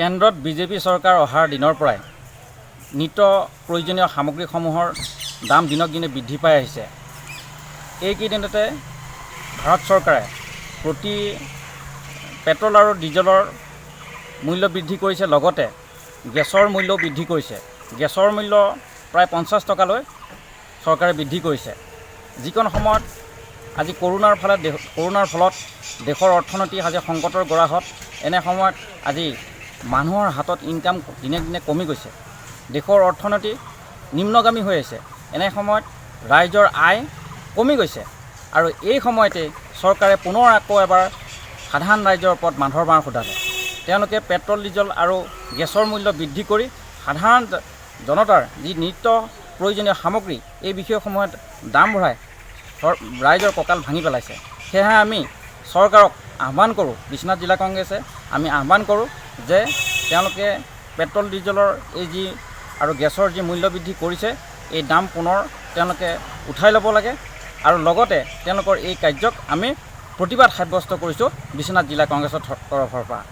কেন্দ্ৰত বিজেপি চৰকাৰ অহাৰ দিনৰ পৰাই নিত্য প্ৰয়োজনীয় সামগ্ৰীসমূহৰ দাম দিনক দিনে বৃদ্ধি পাই আহিছে। এইকেইদিনতে ভাৰত চৰকাৰে প্ৰতি পেট্ৰল আৰু ডিজেলৰ মূল্য বৃদ্ধি কৰিছে, লগতে গেছৰ মূল্যও বৃদ্ধি কৰিছে। গেছৰ মূল্য প্ৰায় 50 টকালৈ চৰকাৰে বৃদ্ধি কৰিছে। যিকণ সময়ত আজি কৰোণাৰ ফলত দেশৰ অৰ্থনীতি আজি সংকটৰ গৰাহত, এনে সময়ত আজি মানুহৰ হাতত ইনকাম দিনে দিনে কমি গৈছে, দেশৰ অৰ্থনীতি নিম্নগামী হৈ আছে। এনে সময়ত ৰাইজৰ আয় কমি গৈছে আৰু এই সময়তে চৰকাৰে পুনৰ আকৌ এবাৰ সাধাৰণ ৰাইজৰ ওপৰত মাধৰ মাৰ সোধালে। তেওঁলোকে পেট্ৰল, ডিজেল আৰু গেছৰ মূল্য বৃদ্ধি কৰি সাধাৰণ জনতাৰ যি নিত্য প্ৰয়োজনীয় সামগ্ৰী, এই বিষয়সমূহত দাম বঢ়াই ৰাইজৰ কঁকাল ভাঙি পেলাইছে। সেয়েহে আমি চৰকাৰক আহ্বান কৰোঁ, বিশ্বনাথ জিলা কংগ্ৰেছে আমি আহ্বান কৰোঁ যে তেওঁলোকে পেট্ৰল, ডিজেলৰ এই যি আৰু গেছৰ যি মূল্য বৃদ্ধি কৰিছে, এই দাম পুনৰ তেওঁলোকে উঠাই ল'ব লাগে আৰু লগতে তেওঁলোকৰ এই কাৰ্যক আমি প্ৰতিবাদ সাব্যস্ত কৰিছোঁ বিশ্বনাথ জিলা কংগ্ৰেছৰ তৰফৰ পৰা।